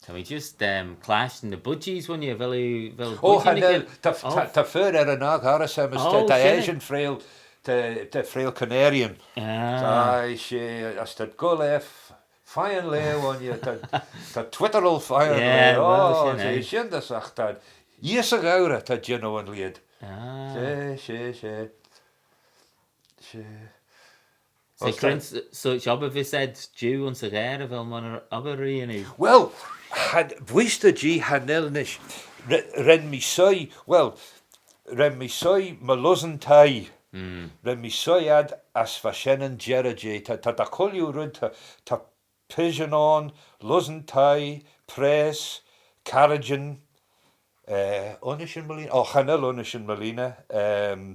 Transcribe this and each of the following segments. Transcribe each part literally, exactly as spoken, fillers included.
Ta mee just um, clashtyn ny budgies, wooinney, vel, vel Oh, budgie cha nel, ta, ta, ta fer er yn aght arrys, um, as ta, ta eshyn freayll, ta, ta freayll Canarian. Ah. Aye, she, as t'ad goll er f-, fine laa, wooinney, ta, ta twitteral fine laa. Yeah, well, oh, she, she, shen, eh? Shen dys agh ta, eeast y ghour, ta jannoo yn lheid. Ah. She, she, she. She. So, cre'n, so, so, obbyr vees ayd jiu ayns y gharey vel myr obbyr rieau? Well, cha, bwooise da Jee cha nel nish. Re-, ren mee soie, well, ren mee soie my lussyn thie. Mm. Ren mee soie ad as va shen yn jerrey jeh. Ta, ta, ta cooilley red, ta, ta pigeon ayn, lussyn thie, prayse, carrigeyn, eh, unnishyn maleeaney. Oh, cha nel unnishyn maleeaney. Um,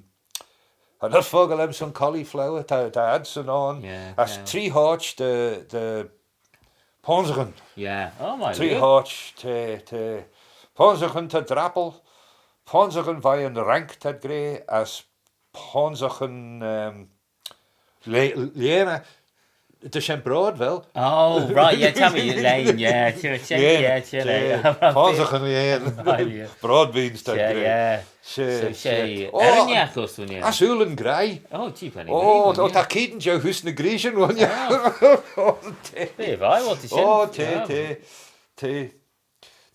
cha nel fockle aym son cauliflower, ta, ta adsyn ayn. Yeah, as yeah. Tree hoish ta, ta poansaghyn. Yeah. Oh my Tree hoish ta, ta poansaghyn ta drapple. Poansaghyn veih'n rank t'ad gra, as poansaghyn, um, Le-, lheaney, ta shen broad, vel? Oh, right, yeah, ta mee, lane, yeah, sure, sure, yeah, sure, yeah. Poansaghyn lheaney. Broad beans, t'ad gra. Yeah. She, she. Oh, errinagh uss, wooinney. As ooillyn graih. Oh, gee, penny. Oh, ta keayn jeu heose ny greeshyn, wooinney. Oh, ta. Hey, vai, what is it? Oh, ta, ta, ta.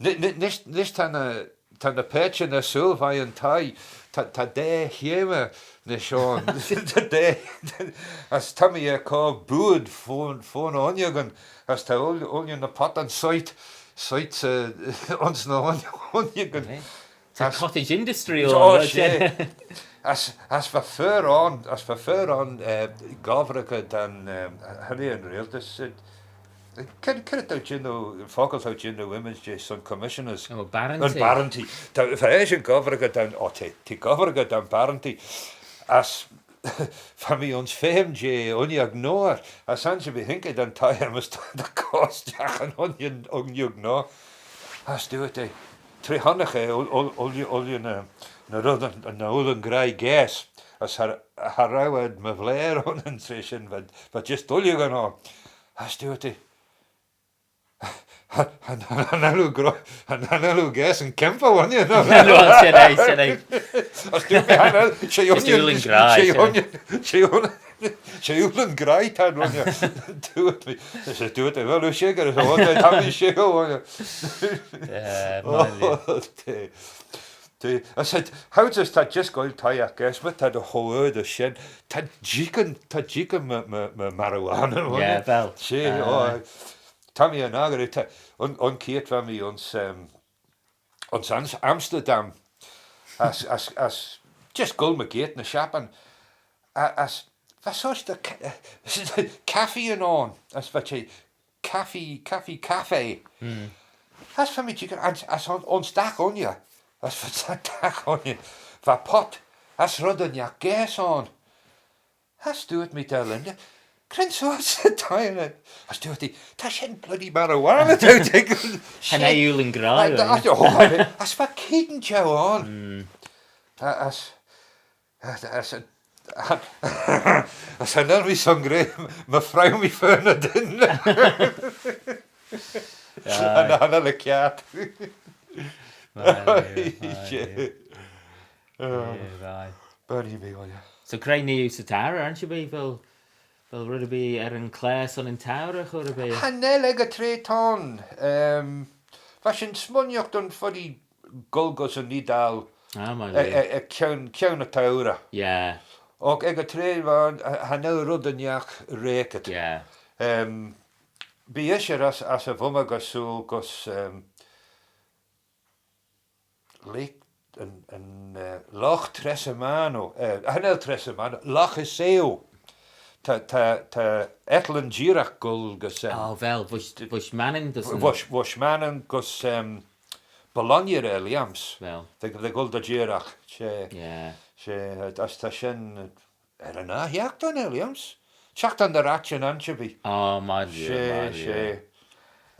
Ni-, ni-, nish, nish ta ny, ta ny paitçhyn ersooyl veih'n thie, ta, ta daa heamey nish ayn. Ta daa, as ta mee er cur buill fo'n, fo'n uinnagyn, as ta ooilley, ooilley ny pottyn soit, soit, eh, ayns ny uinn-, uinnagyn. Right. It's a cottage industry. Oh, shey. As, as va fer ayn, as va fer ayn, eh, gobbraghey da'n, eh, henney yn reiltys, eh, cre, cre t'ou jannoo, fockle t'ou jannoo ymmyd jeh son commissioners? Oh, barranty. Yn barranty. Ta, va eshyn gobbraghey da'n, oh, t'eh, t'eh gobbraghey da'n barranty. As va mee ayns feme jeh uinnag noa, as ansherbee haink eh da'n thie, as ta, ta cur stiagh yn uinnag, uinnag noa. As dooyrt eh, tra honnick eh, ooilley, ooilley, ooilley ny, ny reddyn, ny ooillyn graih gaase, as cha, cha row ad my vlaare ayns yn traa shen, va, va just ooilley ayn. As dooyrt eh, cha, cha, cha nel oo gra-, cha nel oo gaase yn kemmey, wooinney, no? No, no, shen eh, shen eh. As dooyrt eh, cha nel, she just ooilley, ooillyn graih, she ooilley, she ooilley, she ooillyn graih t'ad, wooinney. Dooyrt mee, as dooyrt eh, well, ooilley shickyr, as ta mee shickyr, wooinney. Eh, oh, t'eh. T'eh, as I said, how's this, ta just goaill thie, agh guess, my ta dy hooar dy shen, ta jeeaghyn, ta jeeaghyn my, my, my marijuana, yeah, well, she, uh, oh, ta mee er n'akin, ta, un, un keayrt va mee ayns, um, ayns Ams-, Amsterdam, as, as, as, just goll mygeayrt ny shappyn, a-, as, va sorçh dy ca-, caffee yn ayn, as va she, caffee, caffee, caffee. Mm. As va mee jeeaghyn, as, as un, un stack enney, as va stack enney, va pot, as red ennagh gaase ayn. As dooyrt mee da Linda, cre'n sorçh ta ayn? As dooyrt eh, ta shen bloody marijuana, t'ou thinking. Cha nel eh ooillyn graih, eh? As, oh, as va keayn jeu ayn. Mm. A-, as, As, as, as cha nel mee son gra, my, my frow mee fer ny dyn. Aye. Cha nel, cha nel eh kiart. Aye, aye, aye. Oh. Yeah, aye. Bernie mee, oh yeah. So, cre nee oo 'sy tourey, ansherbee, vel, vel red erbee er yn claare son yn tourey, cur erbee? Cha nel ec y traa t'ayn. Um, va shin smooinaghtyn foddee goll gys yn oidail, ah, my, eh, lord, eh, eh, kione, kione y tourey. Yeah. Agh ec y traa v'ayn, eh, cha nel red ennagh raakit. Yeah. Um, bee eshyn ass, ass y vummey ersooyl gys, um, Lake, yn, yn, eh, Lough Trasimeno, eh, cha nel Trasimeno, Lough Isaeo. Ta, ta, ta etlan jeeragh goll gys, eh, oh, vel, voish, voish Mannin dys yn, voish, voish Mannin gys, em, Bologna er lhiams. Vel. T'eh, t'eh goll dy jeeragh. She, yeah, she, eh, as ta shen, eh, er yn aght yiaghtyn er lhiams. Shiaghtin dy ratçhyn ansherbee. Oh, my dear, she, my dear. She.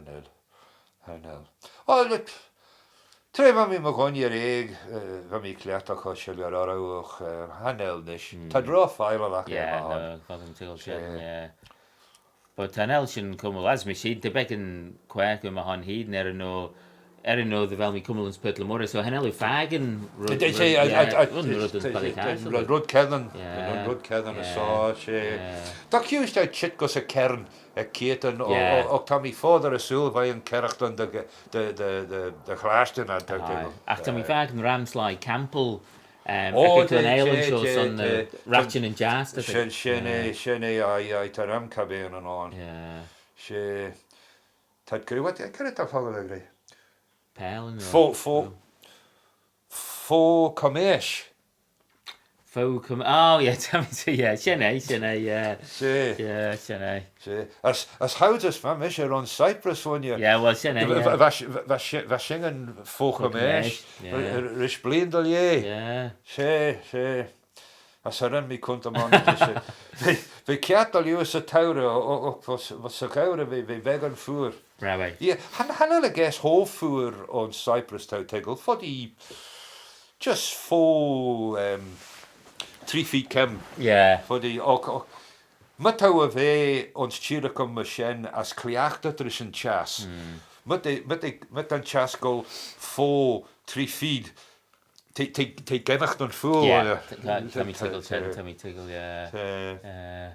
Cha nel. Cha nel. Oh, look. Tra va mee my ghooinney er aeg, eh, va mee cliaghtey cur shilley orroo, eh, cha nel nish. T'ad ro feihlagh elley, yeah, ma hon. No, t'ad yn toiggal shen, yeah. But cha nel shin cummal, as myr sheiltey, ta beggan quaagh aym my hon hene, er yn oyr, er yn oyr dy vel mee cummal ayns Purt le Moirrey, so cha nel oo fakin ro-, ro-, yeah, un red, red cheddin, yeah, un red cheddin, yeah, so, she. Yeah. Ta kione jeu çheet gys y Kerrin, y keayrtyn, o, yeah, o, o, ta mee foddey ersooyl veih yn kerraghtyn dy, dy, dy, dy, dy chlashtyn ad, ta, ta, aye, ach ta mee fakin ram sleih Campbell, um, oh, ec y Cornell, jeh, jeh, son, jeh, uh, ratçhyn yn jiass, ta, shen, shen, yeah, eh, shen, eh, aye, aye, ta ram cabane ayn. Yeah. She, t'ad gra, what, cre ta fockle gra? Palin, fo, fo, fo commish. Fo com-, oh, yeah, ta mee, yeah, shen eh, shen eh, yeah. She. Yeah, shen eh. She. As, as houd's as va mish er ayn Cyprus, wooinney. Yeah, well, shen eh, va, yeah, va, va, va, va shin, va shin fo commish. Fo commish, yeah. R-, r-, rish bleeantyn dy liooar. Yeah. She, she. As cha ren mee coontey monney dys. V'eh, v'eh kiart dy liooar 'sy tourey, o, o, o, va, va 'sy ghourey, v'eh, v'eh beggan feayr. Right. Yeah, cha, cha nel eh gys cho feayr ayn Cyprus, t'ou toiggal, foddee just fo, um, tree feed keim. Yeah. Foddee, o, o, my t'ou er ve ayns çheeragyn myr shen as cliaghtit rish yn çhiass. Mm. My t'eh, my t'eh, my t'eh yn çhiass goll fo tree feed. T'eh, t'eh, t'eh gennaghtyn feayr. Yeah, eh, ta, ta, ta mee toiggal shen, ta mee toiggal, yeah. Eh. Eh.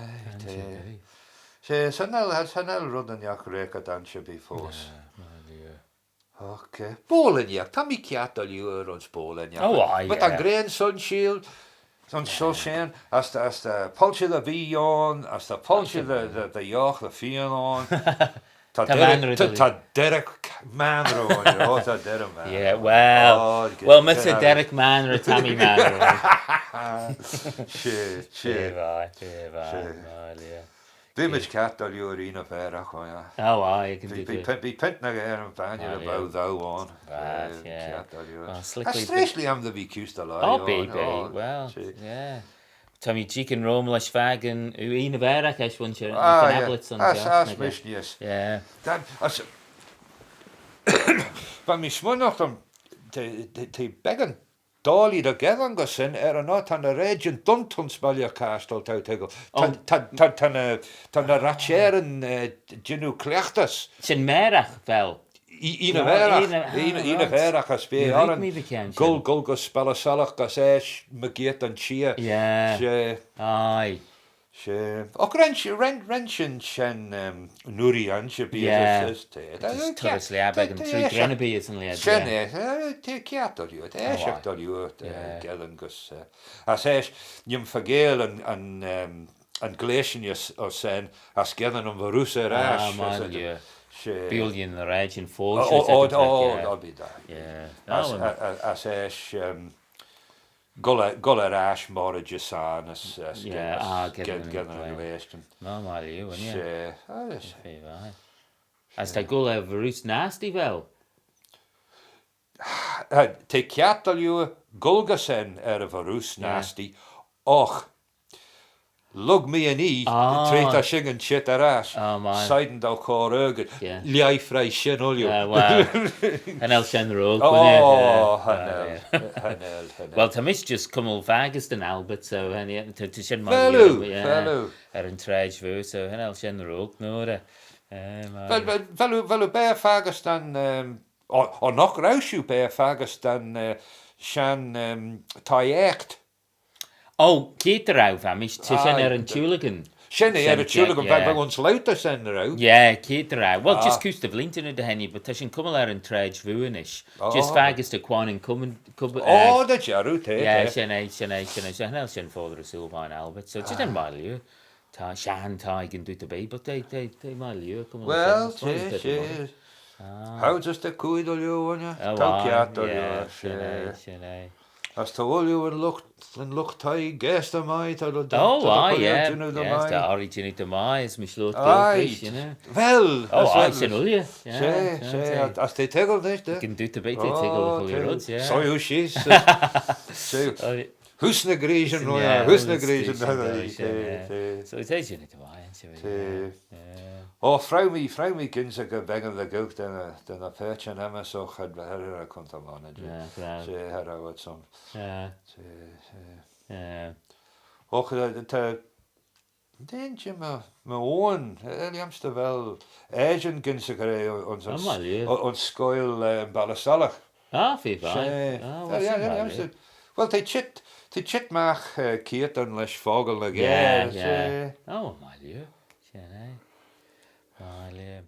Eh, t'eh. She, cha nel, cha nel red ennagh reaghey dansh erbee foast. Yeah, well, yeah. Okay. Boayl ennagh, ta mee kiart dy liooar ayns boayl ennagh. Oh, aye, yeah. But yn ghrian son sheeltey, son sheeltey shen, as ta, as ta poilshey dy vee ayn, as ta poilshey dy, dy, dy yough dy feeyn ayn. Ta, ta derrey, Manrev, ta, ta derrey Manrev, oh, ta derrey Manrev. Yeah, well, oh, well, my ta derrey Manrev, ta mee Manrev. She, she. She, bye, she, bye. She. Well, yeah. Bee mayd kiart dy liooar Eney Vairagh, oh, yeah. Oh, aye, you can do, bee, bee pint ny gheyrey, bee pint ny gheyrey, bee, yeah, bow dou ayn. Right, eh, yeah. Kiart dy liooar. Oh, slickly. As treishley aym dy ve kuse dy liooar. Oh, bee, bee, well, she, yeah. Ta mee jeeaghyn ro-mlesh fakin, oo Eney Vairagh eisht, wooinney, ah, yeah, as, as mish neesht. Yeah. Then, as, va mee smooinaghtyn, t'eh, t'eh, t'eh beggan doillee dy gheddyn gys shen, er yn oyr ta ny raaidyn dunt ayns Baile Chashtal, t'ou toiggal. Ta, oh, ta, ta, ta ny, ta ny ratçheyryn, eh, jannoo cliaghtas. Shen mairagh, vel? E-, Eney Vairagh, Eney, Eney, ah, Eney Vairagh as bee orrin goll, goll gys Ballasalloch as eisht mygeayrt yn çheer. Yeah. She. Aye. She. Och, ren, ren, ren shin shen, um, yn urree ayns, she, bee, yeah, as, as, t'eh, just, eh, turrys lhiat beggan, tree grenabee as yn lheid, shen, yeah, eh, eh, t'eh kiart dy liooar, t'eh, oh, aye, eshagh dy liooar, eh, yeah, geddyn gys, eh, as eisht, nee'm faagail yn, yn, um, yn gleashyn ayns, ayns shen, as geddyn yn varroose er aash. Ah, man, yeah. She. Bee ooilley ny raaidyn foast, oh, oh, oh, yeah, oh, bee da. Yeah. As, oh, well, a, a, as eisht, um, goll er, goll er aash moghrey Jesarn as, as, yeah, as, ah, geddyn, geddyn yn gleashyn. No, my liooar, yeah. She, ah, yes. She, right. As ta goll er varroose nasty, vel? Eh, t'eh kiart dy liooar goll gys shen er y varroose nasty, och, lurg mee yn oie, ah, tra ta shin ayns çheet er aash. Oh, man. Shegin dou chur argid. Yeah. Lhaih fresh shen ooilley. Yeah, well, cha nel shen dy roilt, oh, yeah, cha nel, cha nel, cha nel. Well, ta mish just cummal faggys da'n Albert, so, cha nel, ta, ta shen, vel oo, yeah, vel oo, er yn traid vooar, so cha nel shen dy roilt, no, eh, eh, man. Vel, vel, vel oo, vel oo beaghey faggys da'n, um, O, o nagh row shiu beaghey faggys da'n, eh, shenn, em, thie-oakht? O, keayrt dy row, va mish, ta shen er yn Chuligan. Shen eh, er yn Chuligan, va, va ayns Loutey shen dy row. Yeah, keayrt dy row. Well, just kuse dy vleeantyn dy henney, but ta shin cummal er yn traid vooar nish. Just faggys dy quan yn cumman, cub-, eh, dy jarroo, ta, yeah, ta. Shen eh, shen eh, shen eh, shen eh, shen foddey ersooyl veih'n Albert. So, just yn mie lhieu. Ta, shenn thie gyn dooyt erbee, but t'eh, t'eh, t'eh mie lhieu, come on. Well, t'eh, t'eh. How just a cooid dy liooar, wooinney? Oh, t'ou kiart dy liooar, yeah, shen eh, shen eh. As ta ooilley yn lught, yn lught-thie gaase dy mie, ta dooinney dy mie, jannoo dy mie. Oh, aye, yeah. Yes, ta ooilley jannoo dy mie, as my shloot. Aye, you know. Well, oh, aye, well, shen ooilley. Yeah, she, yeah, she, yeah. As t'eh toiggal nish, eh? Can do to beat, t'eh toiggal, oh, ooilley, yeah. Soie oo sheese. She. Oh, yeah. Heose ny greeshyn, yeah, heose ny greeshyn, yeah, yeah. So, t'eh jannoo dy mie, she, yeah. Oh, frow mee, frow mee gynsaghey beggan dy ghaarley da ny, da ny paitçhyn enmyssit, had, had er y cuntamane, yeah, yeah. She, had er what's on. Yeah. She, she. Yeah. Och, ta, ta, deiney my, my own, eh, lhiam's dy vel aashyn gynsaghey eh, ayns, ayns, oh, my lord, ayns scoill, eh, yn Balley Sollagh. Ah, feer vie. She, ah, well, yeah, yeah, lhiam's dy, well, t'eh çheet, t'eh çheet magh, eh, keayrtyn lesh fockle ny, yeah, yeah, she. Oh, my lord. She, eh. My lord.